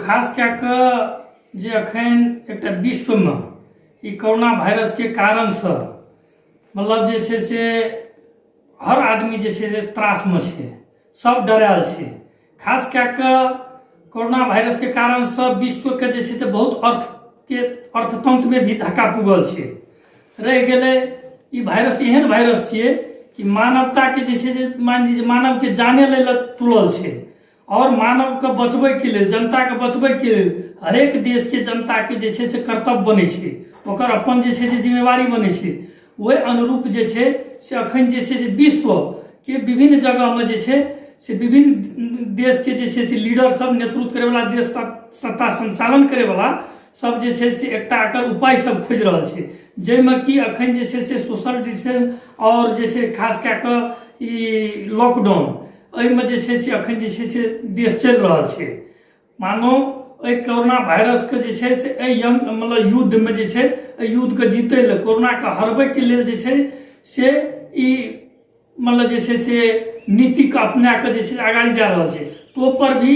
खास कए कऽ जे एखन एकटा विश्वमे ई कोरोना वायरसके कारणसँ मतलब जे छै से हर आदमी जे छै से त्रासमे छै, सब डरायल छै। खास कए कऽ कोरोना वायरसके कारणसँ विश्वके जे छै से बहुत अर्थके अर्थतंत्रमे भी धक्का पुगल छै। रहि गेलै ई वायरस एहन वायरस छियै कि मानवताके जे छै से मानि लिअ जे मानवके जाने लै लए तुलल छै आओर मानवके बचबैके लेल, जनताके बचबैके लेल हरेक देशके जनताके जे छै से कर्तव्य बनै छै, ओकर अपन जे छै से जिम्मेवारी बनै छै। ओहि अनुरूप जे छै से अखन जे छै से विश्वके विभिन्न जगहमे जे छै से विभिन्न देशके जे छै से लीडर सब, नेतृत्व करैवला देश, सत्ता संचालन करैवला सब जे छै से एकटा एकर उपाय सब खोजि रहल छै, जाहिमे कि अखन जे छै से सोशल डिस्टेंस आओर जे छै खास कए कऽ ई लॉकडाउन, एहिमे जे छै से अखन जे छै से देश चलि रहल छै। मानो एहि कोरोना वायरसके जे छै से एहि यंग मतलब युद्धमे जे छै, एहि युद्धके जीतै लए, कोरोनाके हरबैके लेल जे छै से ई मतलब जे छै से नीतिके अपना कऽ जे छै अगाड़ी जा रहल छै। तो पर भी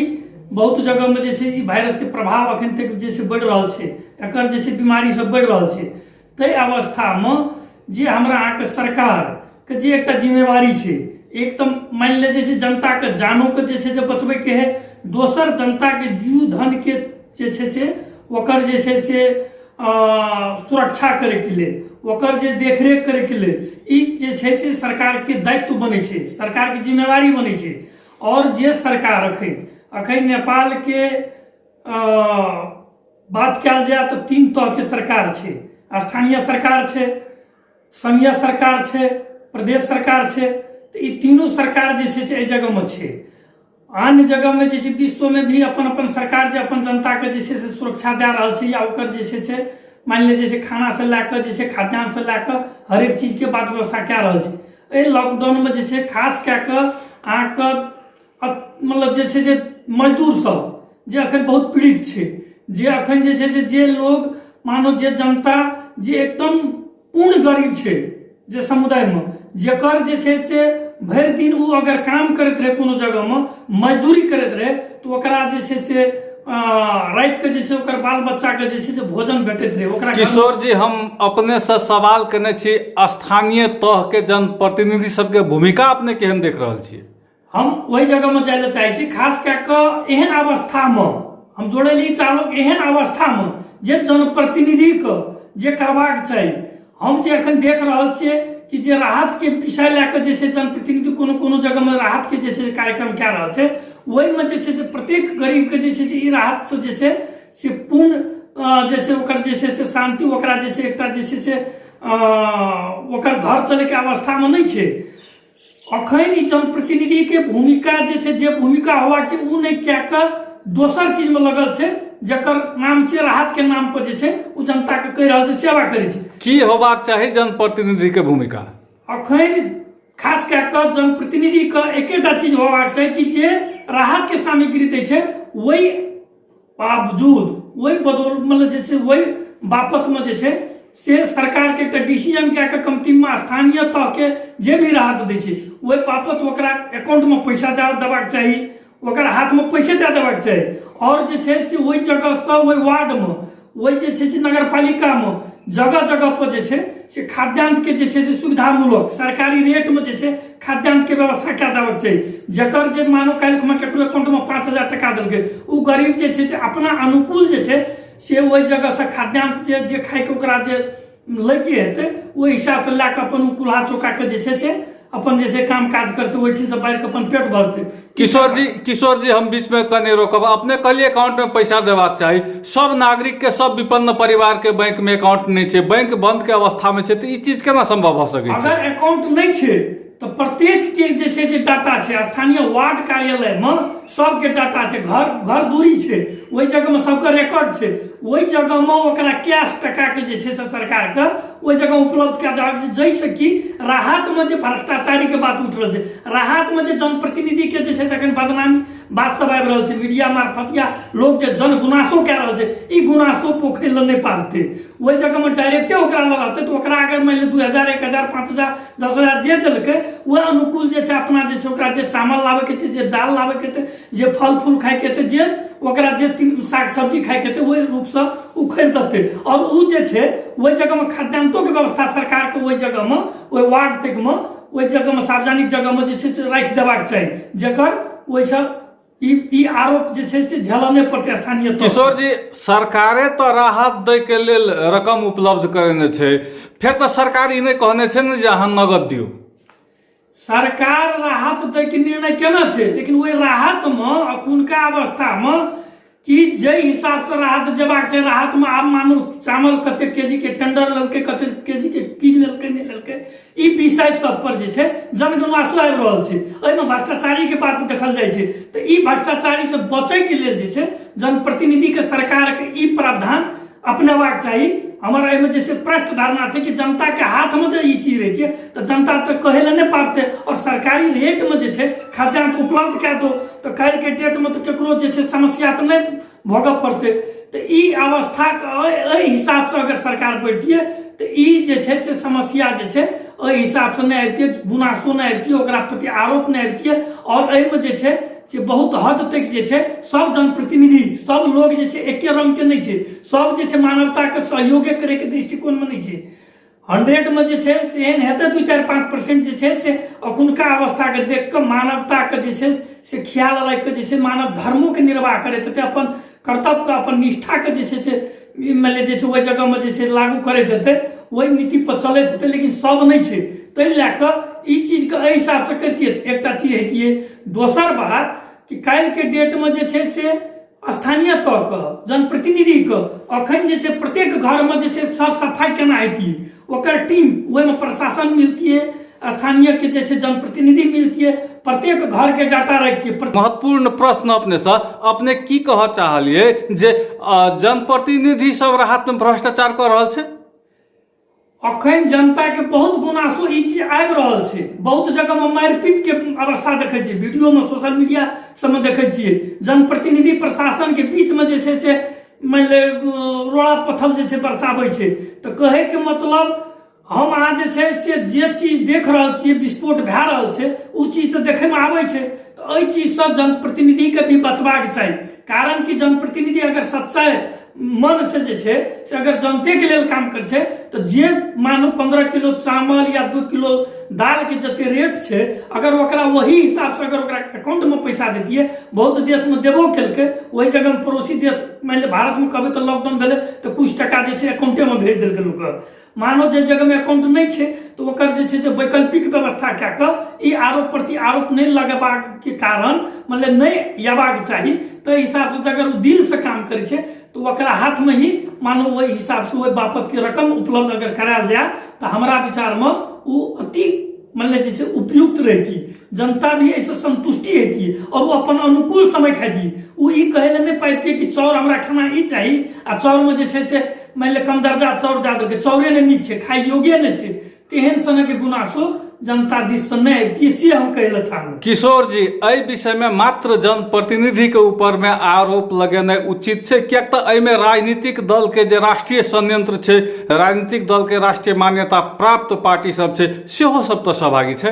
बहुत जगहमे जे छै ई वायरसके प्रभाव अखन तक जे छै बढ़ि रहल छै, एकर जे छै बीमारी सब बढ़ि रहल छै। ताहि अवस्थामे जे हमरा अहाँके सरकारके जे एकटा जिम्मेवारी छै, एक तऽ मानि ले जे छै जनताके जानोके जे छै से बचबैके है, दोसर जनताके जीव धनके जे छै से ओकर जे छै से सुरक्षा करैके लेल, ओकर जे देखरेख करैके लेल ई जे छै से सरकारके दायित्व बनै छै, सरकारके जिम्मेवारी बनै छै। आओर जे सरकार अखन अखन नेपालके बात कयल जाय तऽ तीन तहके सरकार छै, स्थानीय सरकार छै, संघीय सरकार छै, प्रदेश सरकार छै। तऽ ई तीनू सरकार जे छै से एहि जगहमे छै। अन्य जगहमे जे छै विश्वमे भी अपन अपन सरकार जे अपन जनताके जे छै से सुरक्षा दए रहल छै या ओकर जे छै से मानि लिअ जे छै खानासँ लए कऽ जे छै खाद्यान्नसँ लए कऽ हरेक चीजके बात व्यवस्था कए रहल छै। एहि लॉकडाउनमे जे छै खास कए कऽ अहाँके मतलब जे छै से मजदूर सब जे अखन बहुत पीड़ित छै, जे अखन जे छै से जे लोग मानो जे जनता जे एकदम पूर्ण गरीब छै जे समुदायमे, जकर जे छै से भरि दिन ओ अगर काम करैत रहै, कोनो जगहमे मजदूरी करैत रहै, तऽ ओकरा जे छै से रातिके जे छै ओकर बाल बच्चाके जे छै से भोजन भेटैत रहै ओकरा। किशोर जी, हम अपनेसँ सवाल केने छी, स्थानीय तहके जनप्रतिनिधि सबके भूमिका अपने केहन देख रहल छियै? हम ओहि जगहमे जाय लए चाहै छी। खास कए कऽ एहन अवस्थामे हम जोड़ै लए चाहलहुँ, एहन अवस्थामे जे जनप्रतिनिधिके जे करबाक चाही, हम जे एखन देख रहल छियै कि जे राहतके विषय लए कऽ जे छै जनप्रतिनिधि कोनो कोनो जगहमे राहतके जे छै कार्यक्रम कए रहल छै, ओहिमे जे छै से प्रत्येक गरीबके जे छै से ई राहतसँ जे छै से पूर्ण जे छै ओकर जे छै से शान्ति, ओकरा जे छै एकटा जे छै से ओकर घर चलैके अवस्थामे नहि छै। अखन ई जनप्रतिनिधिके भूमिका जे छै, जे भूमिका होबाक छै ओ नहि कए कऽ दोसर चीजमे लगल छै, जकर नाम छै राहतके नाम पर जे छै ओ जनताके कहि रहल छै सेवा करै छै। की होबाक चाही जनप्रतिनिधिके भूमिका? अखन खास कए कऽ जनप्रतिनिधिके एकेटा चीज होबाक चाही कि जे राहतके सामग्री दै छै ओहि बावजूद, ओहि बदौल मतलब जे छै ओहि बापतमे जे छै से सरकारके एकटा डिसीजन कए कऽ कमतीमे स्थानीय तहके जे भी राहत दै छै ओहि बापत ओकरा अकाउंटमे पैसा दए देबाक चाही, ओकर हाथमे पैसे दए देबाक चाही। आओर जे छै से ओहि जगहसँ ओहि वार्डमे, ओहि जे छै से नगरपालिकामे जगह जगह पर जे छै से खाद्यान्नके जे छै से सुविधामूलक सरकारी रेटमे जे छै खाद्यान्नके व्यवस्था कए देबाक चाही। जकर जे मानो काल्हि खुमा ककरो अकाउंटमे 5000 टका देलकै, ओ गरीब जे छै से अपना अनुकूल जे छै से ओहि जगहसँ खाद्यान्न जे जे खाइके ओकरा जे लैके हेतै ओहि हिसाबसँ लए कऽ अपन ओ कुल्हा चौकाके जे छै से अपन जे छै काम काज करतै, ओहिठामसँ बाढ़ि कऽ अपन पेट भरतै। किशोर जी, किशोर जी, हम बीच में कने रोकब। अपने कहलिए अकाउंट में पैसा देबाक चाही। सब नागरिक के, सब विपन्न परिवार के बैंक में अकाउंट नहीं छै, बैंक बंद के अवस्था में छै, तऽ ई चीज केना संभव भऽ सकै छै? अगर अकाउंट नहि छै तऽ प्रत्येक के जे छै से डाटा छै, स्थानीय वार्ड कार्यालय में सबके डाटा छै, घर घर दूरी छै, ओहि जगह में सबके रिकॉर्ड छै। ओहि जगह में ओकरा कैश टका के जे छै से सरकार के ओहि जगह उपलब्ध कए देबाक छै, जाहिसँ कि राहतमे जे भ्रष्टाचारीके बात उठि रहल छै, राहतमे जे जनप्रतिनिधिके जे छै से एखन बदनामी बात सब आबि रहल छै मीडिया मार्फत या लोक जे जन गुनासो कए रहल छै, ई गुनासो पोखरि लए नहि पाबतै। ओहि जगहमे डायरेक्टे ओकरा लग रहतै तऽ ओकरा अगर मानि लिअ 2000, 1000, 5000, 10,000 जे देलकै ओहि अनुकूल जे छै अपना जे छै ओकरा जे चावल लाबैके छै, जे दालि लाबैके हेतै, जे फल फूल खाइके हेतै, जे ओकरा जे साग सब्जी खाइके हेतै, ओहि रूपसँ ओ खरीदतै। आओर ओ जे छै ओहि जगहमे खाद्यान्नोके व्यवस्था सरकारके ओहि जगहमे, ओहि वार्ड तकमे, ओहि जगहमे, सार्वजनिक जगहमे जे छै से राखि देबाक चाही, जकर ओहिसँ ई ई आरोप जे छै से झेलऽ नहि पड़तै स्थानीय तौर। किशोर जी, सरकारे तऽ राहत दै के लेल रकम उपलब्ध करेने छै, फेर तऽ सरकार ई नहि कहने छै ने जे अहाँ नगद दियौ। सरकार राहत दैके निर्णय केने छै, लेकिन ओहि राहतमे अखुनका अवस्थामे कि जाहि हिसाबसँ राहत जेबाक छै, राहतमे आब मानू चावल कतेक केजीके टेंडर लेलकै, कतेक केजीके की लेलकै नहि लेलकै, ई विषय सब पर जे छै जनगुनासो आबि रहल छै, एहिमे भ्रष्टाचारीके बात देखल जाइ छै। तऽ ई भ्रष्टाचारीसँ बचैके लेल जे छै जनप्रतिनिधिके सरकारके ई प्रावधान अपनेबाक चाही। हमर एहिमे जे छै प्रष्ट धारणा छै कि जनताके हाथमे जे ई चीज रहितियै तऽ जनता तऽ कहै लए नहि पाबतै, आओर सरकारी रेटमे जे छै खाद्यान्न उपलब्ध कए दो तऽ काल्हिके डेटमे तऽ ककरो जे छै समस्या तऽ नहि भोगऽ पड़तै। तऽ ई अवस्थाके एहि हिसाबसँ अगर सरकार बढ़ितियै तऽ ई जे छै से समस्या जे छै ओहि हिसाबसँ नहि अबितियै, गुनासो नहि अबितियै, ओकरा प्रति आरोप नहि अबितियै। आओर एहिमे जे छै से बहुत हद तक जे छै सब जनप्रतिनिधि सब लोग जे छै एके रङ्गके नहि छै, सब जे छै मानवताके सहयोगे करैके दृष्टिकोणमे नहि छै। 100मे जे छै से एहन हेतै 2, 4, 5% जे छै से अखुनका अवस्थाके देख कऽ मानवताके जे छै से ख्याल राखि कऽ जे छै मानव धर्मोके निर्वाह करैत हेतै, अपन कर्तव्यके अपन निष्ठाके जे छै से मानि लिअ जे छै ओहि जगहमे जे छै लागू करैत हेतै, ओहि नीतिपर चलैत हेतै, लेकिन सब नहि छै। ताहि लए कऽ ई चीजके एहि हिसाबसँ करितियै तऽ एकटा चीज हेतियै। दोसर बात कि काल्हिके डेटमे जे छै से स्थानीय तौरके जनप्रतिनिधिके अखन जे छै प्रत्येक घरमे जे छै सर सफाइ केना हेतियै, ओकर टीम, ओहिमे प्रशासन मिलतियै, स्थानीयके जे छै जनप्रतिनिधि मिलतियै, प्रत्येक घरके डाटा राखितियै। महत्वपूर्ण प्रश्न अपनेसँ, अपने की कहऽ चाहलियै जे जनप्रतिनिधि सब राहतमे भ्रष्टाचार कऽ रहल छै? अखन जनताके बहुत गुनासो ई चीज आबि रहल छै, बहुत जगहमे मारिपीटके अवस्था देखै छियै, वीडियोमे सोशल मीडिया सबमे देखै छियै, जनप्रतिनिधि प्रशासनके बीचमे जे छै से मानि ले रोड़ा पत्थर जे छै बरसाबै छै। तऽ कहैके मतलब हम अहाँ जे छै से जे चीज देख रहल छियै विस्फोट भए रहल छै, ओ चीज तऽ देखैमे आबै छै। तऽ एहि चीजसँ जनप्रतिनिधिके भी बचबाक चाही, कारण कि जनप्रतिनिधि अगर सच्चाइ मन से जे छै से अगर जनतेके लेल काम करै छै तऽ जे मानू 15 किलो चावल या 2 किलो दालके जते रेट छै, अगर ओकरा वही हिसाबसँ अगर ओकरा अकाउंटमे पैसा दैतियै, बहुत देशमे देबो केलकै, ओहि जगहमे पड़ोसी देश मानि लिअ भारतमे कहबै तऽ लॉकडाउन भेलै तऽ किछु टका जे छै अकाउंटेमे भेज देलकै लोकके। मानो जे जगहमे अकाउंट नहि छै तऽ ओकर जे छै से वैकल्पिक व्यवस्था कए कऽ ई आरोप प्रति आरोप नहि लगेबाके कारण मतलब नहि अयबाक चाही। ताहि हिसाबसँ अगर ओ दिलसँ काम करै छै तऽ ओकरा हाथमे ही मानो ओहि हिसाबसँ ओहि बापतके रकम उपलब्ध अगर करायल जाय तऽ हमरा विचारमे ओ अति मानि जे छै उपयुक्त रहिती, जनता भी एहिसँ संतुष्टि हेती आओर ओ अपन अनुकूल समय खाइती। ओ ई कहै लए नहि पाबितियै कि चाउर हमरा खाना ई चाही आ चाउरमे जे छै से मानि लिअ कम दर्जा चाउर दए देलकै, चाउरे नहि नीक छै, खाइ योग्ये नहि छै, तेहन सनक गुनासो जनता दिससँ नहि अबितियै, से हम कहै लए चाहलहुँ। किशोर जी, एहि विषयमे मात्र जनप्रतिनिधिके ऊपरमे आरोप लगेनाइ उचित छै? किएक तऽ एहिमे राजनीतिक दलके जे राष्ट्रीय संयंत्र छै, राजनीतिक दलके राष्ट्रीय मान्यता प्राप्त पार्टी सब छै, सेहो सब तऽ सहभागी छै।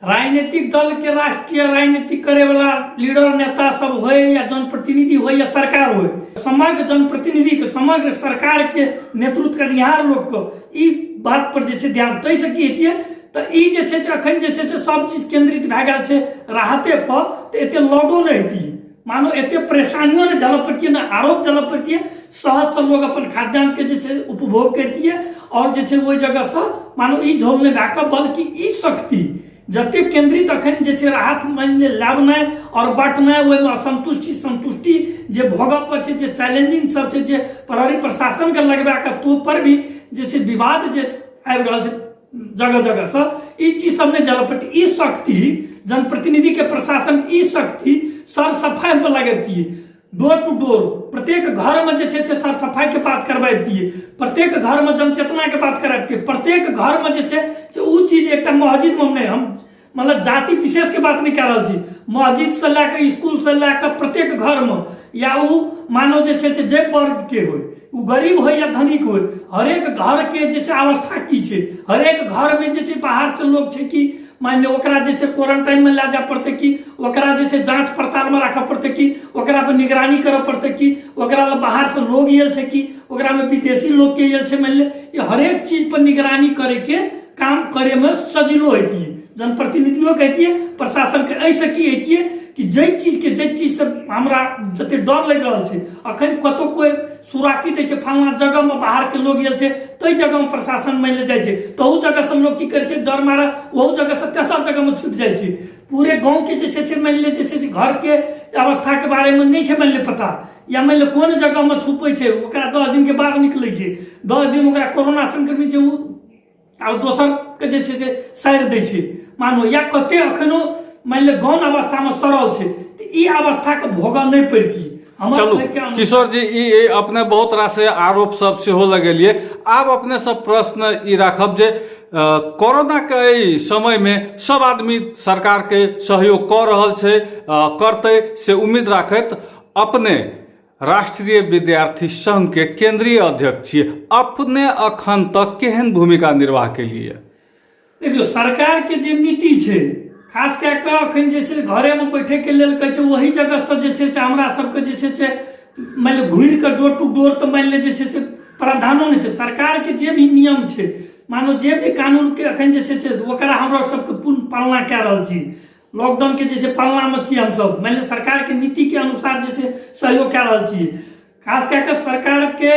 राजनीतिक दल के राष्ट्रीय राजनीति करे वाला लीडर नेता सब होए या जनप्रतिनिधि होए या सरकार होए, समग्र जनप्रतिनिधि के समग्र सरकार के नेतृत्व करनिहार लोग के ई बात पर जे छै ध्यान ताहिसँ की हेतियै तऽ ई जे छै से अखन जे छै से सब चीज केंद्रित भए गेल छै राहते पर, तऽ एते लॉडो नहि हेतियै, मानो एते परेशानियो नहि झेलऽ पड़तियै, ने आरोप झेलऽ पड़तियै, सहजसँ लोग अपन खाद्यान्नके जे छै उपभोग करितियै आओर जे छै ओहि जगहसँ मानो ई झोल नहि भए कऽ, बल्कि ई शक्ति जतेक केंद्रित अखन जे छै राहत मानि लिअ लाबनाइ आओर बाँटनाइ, ओहिमे असन्तुष्टि सन्तुष्टि जे भोगऽ पड़ै छै, जे चैलेंजिंग सब छै, जे प्रहरी प्रशासनके लगबा कऽ तो पर भी जे छै विवाद जे आबि रहल छै जगह जगहसँ, ई चीज सब नहि झेलऽ पड़तै। ई शक्ति जनप्रतिनिधिके प्रशासन ई शक्ति सर सफाइ पर लगबितियै, डोर टू डोर प्रत्येक घरमे जे छै से सर सफाइके बात करबैतियै, प्रत्येक घरमे जनचेतनाके बात करबितियै, प्रत्येक घरमे जे छै से ओ चीज एकटा मस्जिदमे नहि, हम मतलब जाति विशेषके बात नहि कए रहल छी, मस्जिदसँ लए कऽ इसकुलसँ लए कऽ प्रत्येक घरमे या ओ मानव जे छै से जाहि वर्गके होइ ओ गरीब होइ या धनिक होइ, हरेक घरके जे छै अवस्था की छै, हरेक घरमे जे छै बाहरसँ लोक छै कि मानि लिअ ओकरा जे छै क्वारंटाइनमे लए जाय पड़तै कि ओकरा जे छै जाँच पड़तालमे राखऽ पड़तै कि ओकरा पर निगरानी करऽ पड़तै कि ओकरा लए बाहरसँ लोग आयल छै कि ओकरामे विदेशी लोकके आयल छै। मानि लिअ ई हरेक चीज पर निगरानी करैके काम करैमे सजिलो होइतियै जनप्रतिनिधियोके, होइतियै प्रशासनके। एहिसँ की होइतियै कि जाहि चीजके जाहि चीजसँ हमरा जते डर लागि रहल छै, अखन कतहु कोइ सुराकी दै छै फल्लाँ जगहमे बाहरके लोग आयल छै, ताहि जगहमे प्रशासन मानि लए जाइ छै, तहू जगहसँ लोक की करै छै, डर मारे ओहू जगहसँ तेसर जगहमे छुपि जाइ छै। पूरे गाँवके जे छै से मानि लिअ जे छै से घरके अवस्थाके बारेमे नहि छै मानि लिअ पता, या मानि लिअ कोन जगहमे छुपै छै, ओकरा 10 दिनके बाद निकलै छै, 10 दिन ओकरा कोरोना संक्रमित छै, ओ आब दोसरके जे छै से सारि दै छै मानू, या कते अखनो मानि लिअ गौण अवस्थामे सड़ल छै, तऽ ई अवस्थाके भोगऽ नहि पड़ितियै हमर। चलू कहैके अनुसार- किशोर जी, ई ई अपने बहुत रास आरोप सब सेहो लगेलियै। आब अपने सब प्रश्न ई राखब जे कोरोना के एहि समय में सब आदमी सरकार के सहयोग कऽ रहल छै, करतै से उम्मीद राखैत अपने राष्ट्रीय विद्यार्थी संघ के केंद्रीय अध्यक्ष छियै, अपने अखन तक केहन भूमिका निर्वाह केलियै? देखियौ, सरकारके जे नीति छै, खास कए कऽ अखन जे छै घरेमे बैठैके लेल कहै छै, ओहि जगहसँ जे छै से हमरा सबके जे छै से मानि लिअ घुरि कऽ डोर टू डोर तऽ मानि लिअ जे छै से प्रावधानो नहि छै। सरकारके जे भी नियम छै, मानो जे भी कानूनके अखन जे छै से ओकरा हमरा सबके पूर्ण पालना कए रहल छी। लॉकडाउनके जे छै पालनामे छी हमसब, मानि लिअ सरकारके नीतिके अनुसार जे छै सहयोग कए रहल छी। खास कए कऽ सरकारके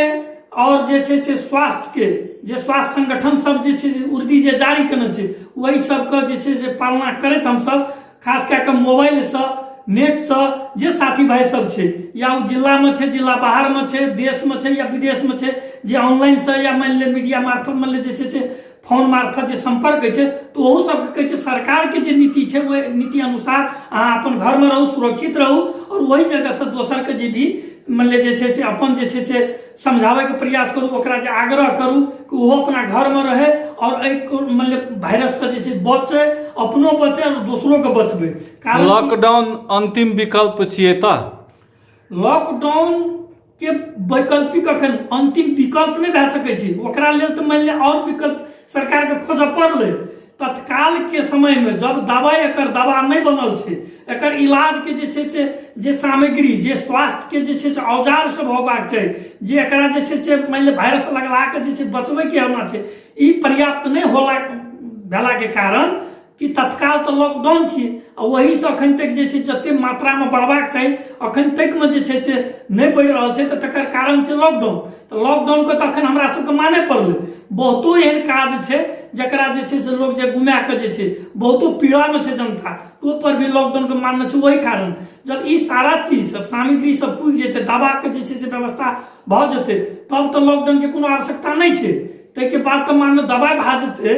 आओर जे छै से स्वास्थ्यके जे स्वास्थ्य संगठन सब जे छै से उर्दी जे जारी केने छै, ओहि सबके जे छै से पालना करैत हमसब खास कए कऽ मोबाइलसँ, नेटसँ जे साथी भाइ सब छै, या ओ जिलामे छै, जिला बाहरमे छै, देशमे छै या विदेशमे छै, जे ऑनलाइनसँ या मानि लिअ मीडिया मार्फत मानि लिअ जे छै से फोन मार्फत जे सम्पर्क होइ छै, तऽ ओहू सबके कहै छै सरकारके जे नीति छै ओहि नीति अनुसार अहाँ अपन घरमे रहू, सुरक्षित रहू आओर ओहि जगहसँ दोसरके जे भी मानि लिअ जे छै से अपन जे छै से समझाबैके प्रयास करू, ओकरा जे आग्रह करू कि ओहो अपना घरमे रहै आओर एहि मानि लिअ वायरससँ जे छै बचै, अपनो बचै आओर दोसरोके बचबै। कारण लॉकडाउन अंतिम विकल्प छियै तऽ? लॉकडाउन के वैकल्पिक अखन अंतिम विकल्प नहि भए सकै छै। ओकरा लेल तऽ मानि लिअ आओर विकल्प सरकारके खोजऽ पड़लै। तत्काल के समयमे जब दवाइ, एकर दवा नहि बनल छै, एकर इलाजके जे छै से जे सामग्री, जे स्वास्थ्यके जे छै से औजार सब होबाक चाही, जे एकरा जे छै से मानि लिअ वायरस लगलाके जे छै बचबैके होना छै, ई पर्याप्त नहि होला भेलाके कारण कि तत्काल तऽ लॉकडाउन छियै आ ओहीसँ अखन तक जे छै जतेक मात्रामे बढ़बाक चाही अखन तकमे जे छै से नहि बढ़ि रहल छै, तऽ तकर कारण छै लॉकडाउन। तऽ लॉकडाउनके तऽ अखन हमरा सबके मानय पड़लै। बहुतो एहन काज छै जकरा जे छै से लोक जे घुमा कऽ जे छै बहुतो पीड़ामे छै जनता, तऽ ओहिपर भी लॉकडाउनके मानने छै। ओहि कारण जब ई सारा चीज सब सामग्री सब पुगि जेतै, दवाके जे छै से व्यवस्था भऽ जेतै, तब तऽ लॉकडाउनके कोनो आवश्यकता नहि छै। ताहिके बाद तऽ मानि लिअ दबाइ भए जेतै,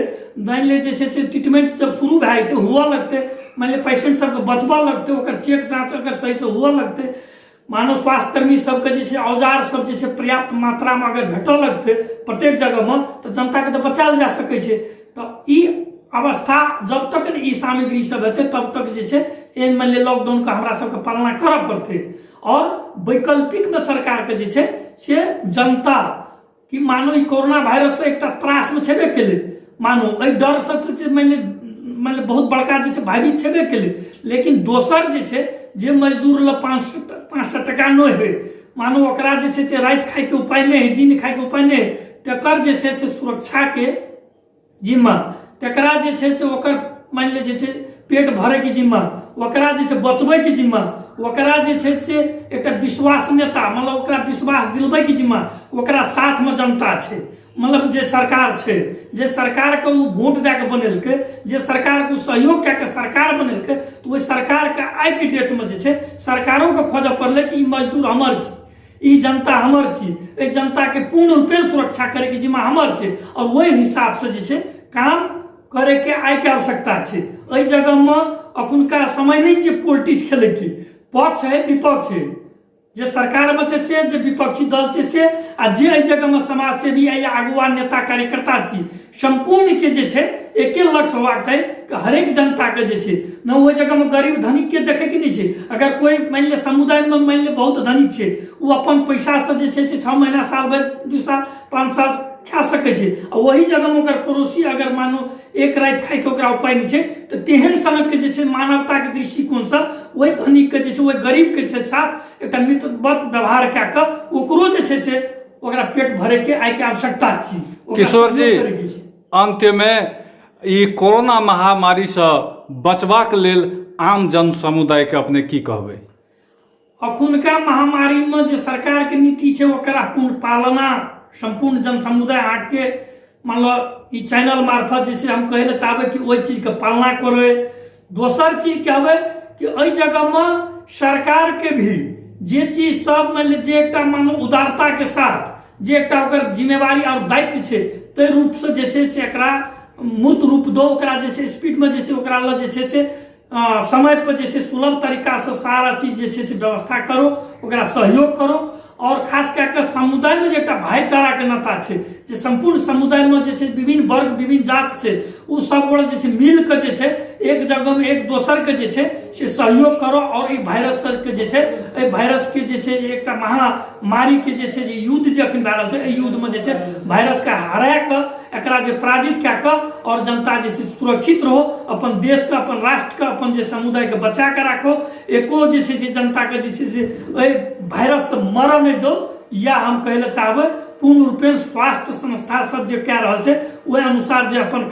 मानि लिअ जे छै से ट्रीटमेंट जब शुरू भए जेतै, हुअ लगतै, मानि लिअ पेशेंट सबके बचबऽ लगतै, ओकर चेक जाँच अगर सहीसँ हुअ लगतै, मानव स्वास्थ्यकर्मी सबके जे छै औजार सब जे छै पर्याप्त मात्रामे अगर भेटऽ लगतै प्रत्येक जगहमे, तऽ जनताके तऽ बचायल जा सकै छै। तऽ ई अवस्था जब तक ने ई सामग्री सब हेतै तब तक जे छै एहन मानि लिअ लॉकडाउनके हमरा सबके पालना करऽ पड़तै। आओर वैकल्पिकमे सरकारके जे छै से जनता कि मानू ई कोरोना वायरससँ एकटा त्रासमे छेबे केलै, मानू एहि डरसँ जे छै मानि लिअ बहुत बड़का जे छै भयभीत छेबे केलै, लेकिन दोसर जे छै जे मजदूर लग 5 5टा टका नहि होइ, मानू ओकरा जे छै से राति खाइके उपाय नहि हइ, दिन खाइके उपाय नहि हइ, तकर जे छै से सुरक्षाके जिम्मा, तकरा जे छै से ओकर मानि लिअ जे छै पेट भरैके जिम्मा, ओकरा जे छै बचबैके जिम्मा, ओकरा जे छै से एकटा विश्वसनीयता, मतलब ओकरा विश्वास दिलबैके जिम्मा, ओकरा साथमे जनता छै, मतलब जे सरकार छै, जे सरकारके ओ वोट दए कऽ बनेलकै, जे सरकारके ओ सहयोग कए कऽ सरकार बनेलकै, तऽ ओहि सरकारके आइके डेटमे जे छै सरकारोके खोजऽ पड़लै कि ई मजदूर हमर छै, ई जनता हमर छी, एहि जनताके पूर्ण रूपेण सुरक्षा करैके जिम्मा हमर छै आओर ओहि हिसाबसँ जे छै काम करैके आइके आवश्यकता छै। एहि जगहमे अखुनका समय नहि छै पोलिटिक्स खेलैके। पक्ष है, विपक्ष है, जे सरकारमे छै से, जे विपक्षी दल छै से, आ जे एहि जगहमे समाजसेवी या अगुआ नेता कार्यकर्ता छी, सम्पूर्णके जे छै एके लक्ष्य होबाक चाही कि हरेक जनताके जे छै ने ओहि जगहमे गरीब धनिकके देखैके नहि छै। अगर कोइ मानि लिअ समुदायमे मानि लिअ बहुत धनिक छै, ओ अपन पैसासँ जे छै से 6 महीना, साल भरि, 2 साल, 5 साल खा सकै छै, आ ओही जगहमे ओकर पड़ोसी अगर मानू एक राति खाइके ओकरा उपाय नहि छै, तऽ तेहन सनकके जे छै मानवताके दृष्टिकोणसँ ओहि धनिकके जे छै ओहि गरीबके छै साथ एकटा मित्रवत व्यवहार कए कऽ ओकरो जे छै से ओकरा पेट भरैके आइके आवश्यकता छी। किशोर जी, अन्त्यमे ई कोरोना महामारीसँ बचबाक लेल आम जन समुदायके अपने की कहबै? अखुनका महामारीमे जे सरकारके नीति छै ओकरा पूर्ण पालना सम्पूर्ण जन समुदाय अहाँके मान लो ई चैनल मार्फत जे छै हम कहै लए चाहबै कि ओहि चीजके पालना करै। दोसर चीज कहबै कि एहि जगहमे सरकारके भी जे चीज सब मानि लिअ जे एकटा मानू उदारताके साथ जे एकटा ओकर जिम्मेवारी आओर दायित्व छै, ताहि रूपसँ जे छै से एकरा मूर्त रूप दो, ओकरा जे छै स्पीडमे जे छै ओकरा लग जे छै से समय पर जे छै सुलभ तरीकासँ सारा चीज जे छै से व्यवस्था करो, ओकरा सहयोग करो। आओर खास कए कऽ समुदायमे जे एकटा भाईचाराके नाता छै, जे सम्पूर्ण समुदायमे जे छै विभिन्न वर्ग, विभिन्न जात छै, ओ सब गोटा जे छै मिल कऽ जे छै एक जगहमे एक दोसरके जे छै से सहयोग करो। आओर ई वायरसके जे छै, एहि वायरसके जे छै एकटा महामारीके जे छै जे युद्ध जे अखन भए रहल छै, एहि युद्धमे जे छै वायरसके हरा कऽ एकरा जे पराजित कए कऽ आओर जनता जे छै सुरक्षित रहो, अपन देशके, अपन राष्ट्रके, अपन जे समुदायके बचा कऽ राखो, एको जे छै से जनताके जे छै से एहि वायरससँ मरऽ नहि दो, इएह हम कहै लए चाहबै। पूर्ण रूपेण स्वास्थ्य संस्था सब जे कए रहल छै ओहि अनुसार जे अपन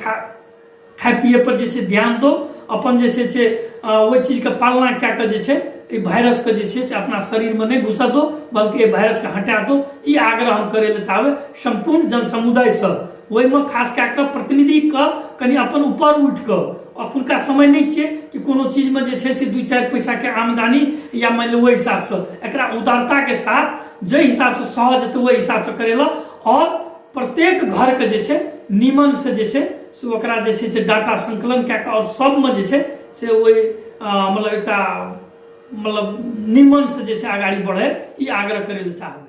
खाय पिए पर जे छै ध्यान दो, अपन जे छै से ओहि चीजके पालना कए कऽ जे छै एहि वायरसके जे छै से अपना शरीरमे नहि घुसऽ दो, बल्कि एहि वायरसके हटा दो। ई आग्रह हम करै लए चाहबै सम्पूर्ण जन समुदायसँ। ओहिमे खास कए कऽ प्रतिनिधिके कनि अपन ऊपर उठि कऽ, अखुनका समय नहि छियै कि कोनो चीजमे जे छै से 2-4 पैसाके आमदनी या मानि लिअ ओहि हिसाबसँ, एकरा उदारताके साथ जाहि हिसाबसँ सहज हेतै ओहि हिसाबसँ करेलक। आओर प्रत्येक घरके जे छै नीमनसँ जे छै से ओकरा जे छै से डाटा संकलन कए कऽ आओर सबमे जे छै से ओहि मतलब एकटा मतलब नीमनसँ जे छै अगाडि बढ़ै, ई आग्रह करै लए चाहबै।